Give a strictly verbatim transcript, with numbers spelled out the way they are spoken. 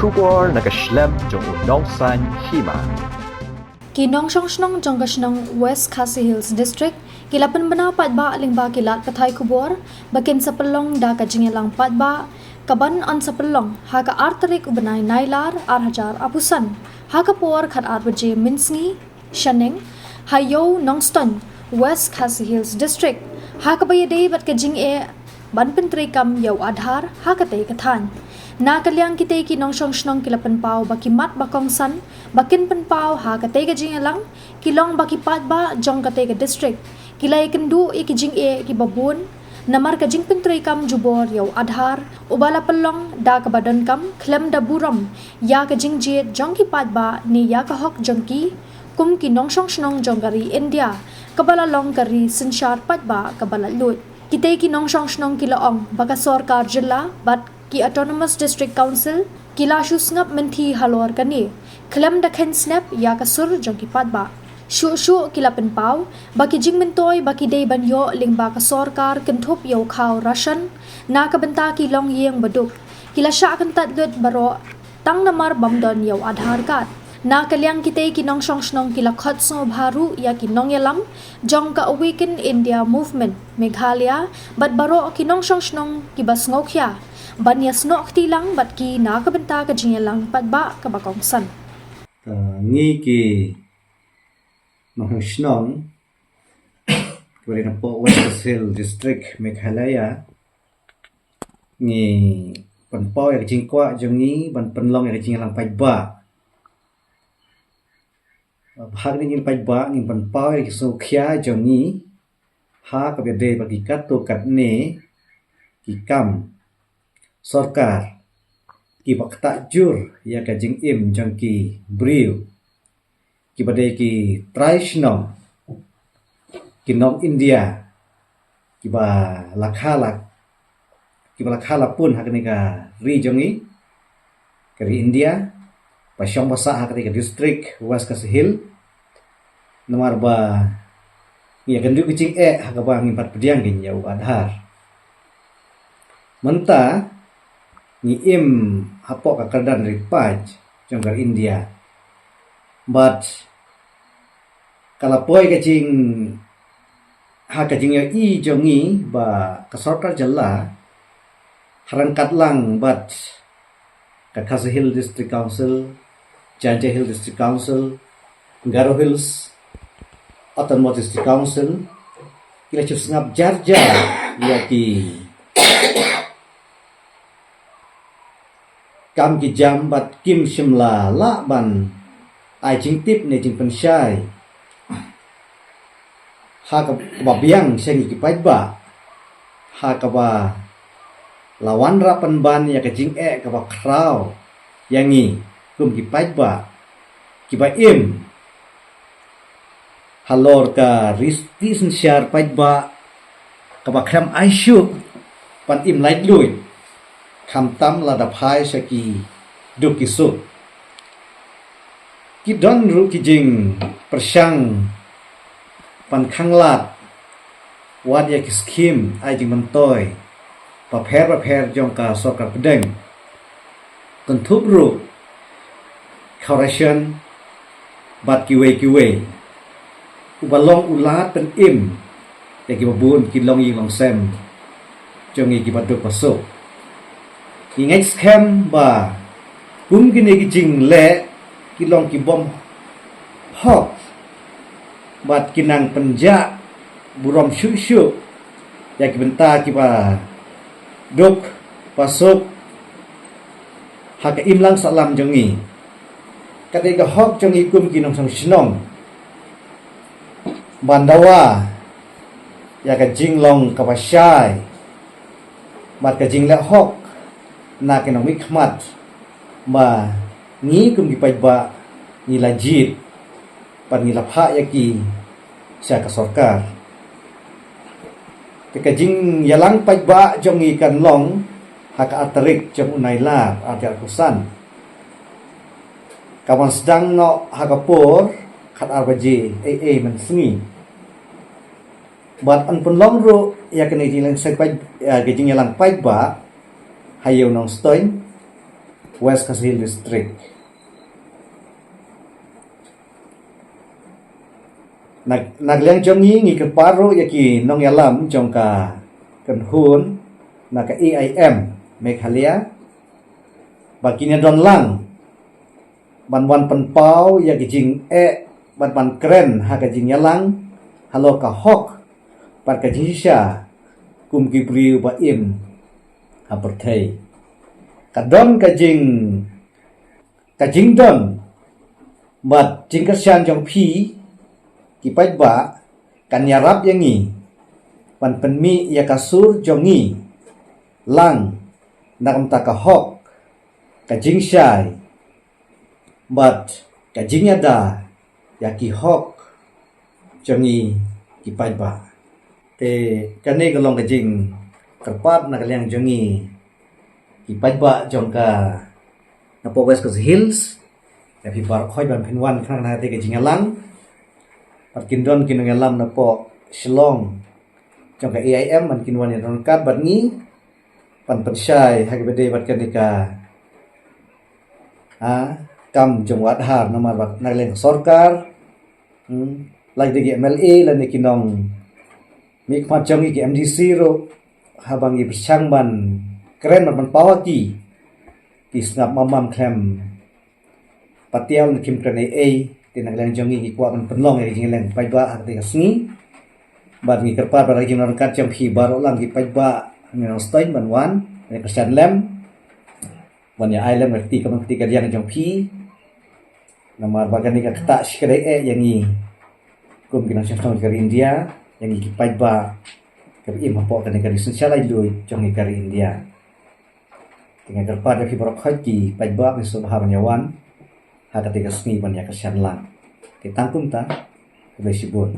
Khubor na ka shlem jong u nongsan hima. Ki nongshong shnong jong ka shnong West Khasi Hills District ki la pynbna paidbah lyngba ki lad pathai khubor ba kin sa pynlong da ka jingïalang paidbah kaban yn sa pynlong ha ka ar tarik u bnai Nailar ar hajar arphew san ha ka por khat ar baje mynsngi shaneng ha Ïew Nongstoiñ, West Khasi Hills District, ha kaba ïadei bad ka jingeh ban pyntreikam ïa u Aadhaar ha katei ka thaiñ. Na ka liang kitei ki nongshong shnong ki la pynpaw ba ki mat ba kongsan ba kin pynpaw ha katei ka jingïalang ki long ba ki paidbah jong katei ka district ki la ïakynduh ïa ki jingeh kiba bun namar ka jingpyntreikam jubor ïa u Aadhaar uba la pynlong da kaba donkam khlem da burom ïa ka jingjied jong ki paidbah ne ïa ka hok jong ki kum ki nongshong shnong jong ka ri India kaba la long ka ri synshar paidbah kaba laitluid. Kitei ki nongshong shnong ki la ong ba ka sorkar jylla bad ki Autonomous District Council ki la shu sngap mynthi halor kane khlem da kheiñ snep ïa ka sur jong ki paidbah. Shuh shuh ki la pynpaw ba ki jingmyntoi ba ki dei ban ïoh lyngba ka sorkar kynthup ïa u khaw ration na ka bynta ki longïing baduk ki la shah kyntait lut baroh tang namar bym don ïa u Aadhaar card. Na ka liang kitei ki nongshong shnong ki la khot sngewbha ruh ïa ki nongïalam jong ka Awaken India Movement Meghalaya bad baroh ki nongshong shnong kiba sngewkhia ban ïasnoh kti lang bad ki na ka bynta ka jingïalang paidbah kaba kongsan. Ngi ki nongshong shnong kiba dei napoh West Khasi Hills District, Meghalaya, ngi pynpaw ïa ka jingkwah jong ngi ban pynlong ïa ka jingïalang paidbah. Bad ha kane ka jingïalang paidbah ngi pynpaw ïa ka jingsngewkhia jong ngi ha kaba ïadei bad ki katto katne ki kam sorkar kiba ktah jur ïa ka jingim jong ki briew kiba dei ki trai shnong, ki nong India kiba la kha la kiba la kha la pun ha kane ka ri jong ngi, ka ri India, ba shong ba sah ha kane ka district West Khasi Hills. Namar ba ngi ïakynduh ka jingeh ha kaba ngim pat pdiang kein ïa u Aadhaar. Mynta ngi im hapoh ka kyrdan ri paid jong ka ri India. Bad ka la poi ka jing ha ka jingïohi jong ngi ba ka sorkar jylla ha ryngkat lang bad ka Khasi Hills District Council, Jaintia Hills District Council, Garo Hills Autonomous District Council ki la shu sngap jar jar ïa ki kam ki jam bad kim shym la lah ban ai jingtip ne jingpynshai ha kaba biang sha ngi ki paidbah ha kaba la wanrah pynban ïa ka jingeh kaba khraw ïa ngi kum ki paidbah kiba im halor ka ri synshar paidbah kaba khlem ai shuh ban im laitluid khamtam lada phai sha ki duk ki suk. Ki don ruh ki jingpyrshang ban khanglad wat ïa ki skhim ai jingmyntoi bapher bapher jong ka sorkar pdeng, kynthup ruh khaw ration bad kiwei kiwei, uba long u lad pynim ïa kiba bun ki longïing longsem jong ngi kiba duk ba suk. Ngi ngeit skhem ba kum kine ki jingleh ki long ki bym hok bad ki nang pynjah burom shuh shuh ïa ki bynta kiba duk ba suk ha ka imlang sahlang jong ngi. Ka dei ka hok jong ngi kum ki nongshong shnong ban dawa ïa ka jinglong kaba shai bad ka jingleh hok na ki nongmihkhmat ba ngi kum ki paidbah ngi la jied bad ngi la phah ïa ki sha ka sorkar. Te ka jingïalang paidbah jong ngi kan long ha ka ar tarik jong u Nailar ar hajar arphew san. Ka ban sdang noh ha ka por khat ar baje ei ei mynsngi. Bad yn pynlong ruh ïa kane ka jingïalang paid, ïa ka jingïalang paidbah ha Ïew Nongstoiñ. West Khasi Hills District. Na, na ka liang jong ngi ngi kyrpad ruh ïa ki nongïalam jong ka kynhun na ka A I M Meghalaya ba kin ïa don lang ban wan pynpaw ïa ki jingeh bad ban kren ha ka jingïalang halor ka hok bad ka jingshisha kum ki briew ba im ha pyrthei. Ka don ka jing ka jingdon bad jingkyrshan jong phi ki paidbah kan ïarap ïa ngi ban pynmih ïa ka sur jong ngi lang na ka bynta ka hok, ka jingshai bad ka jingïada ïa ki hok jong ngi ki paidbah. Te kane ka long ka jingkyrpad na ka liang jong ngi ki paidbah jong ka napoh West Khasi Hills. Ïa phi baroh khoit ban phin wan khnang na te ka jingïalang. Bad kin don ki nongïalam napoh Shillong jong ka A I M ban kin wan ïa don kat bad ngi ban pynshai ha kaba dei bad kane ka, ha, kam jong Wahadhar namar ba na ka liang ka sorkar, hmm, lait da ki M L A lane ki nongmihkhmat jong ngi ki M D C ruh haba ngi pyrshang ban kren ban pynpaw ïa ki, ki sngap mam mam khlem patiaw ne kim kren ei ei. Te na ka liang jong ngi ngi kwah ban pynlong ïa ka jingïaleng paidbah ha kata ka sngi. Bad ngi kyrpad bad ha ka jingïaleng kat jong phi baroh lang ki paidbah ngi nang sdang ban wan, ban kyrshan lem, ban ïa ai lem ka kti kamon kti kadiang jong phi. Namar ba kane ka ktah shi kdai eh ïa ngi kum ki nongshong shnong ka ri India, ïa ngi ki paidbah kaba im hapoh kane ka ri synshar laitluid jong ngi ka ri India. Te nga kyrpad ïa phi baroh khoit ki paidbah, ngi sngewbha ban ïa wan ha kata ka sngi ban ïa kyrshan lang. Te tang kumta, khublei shibun.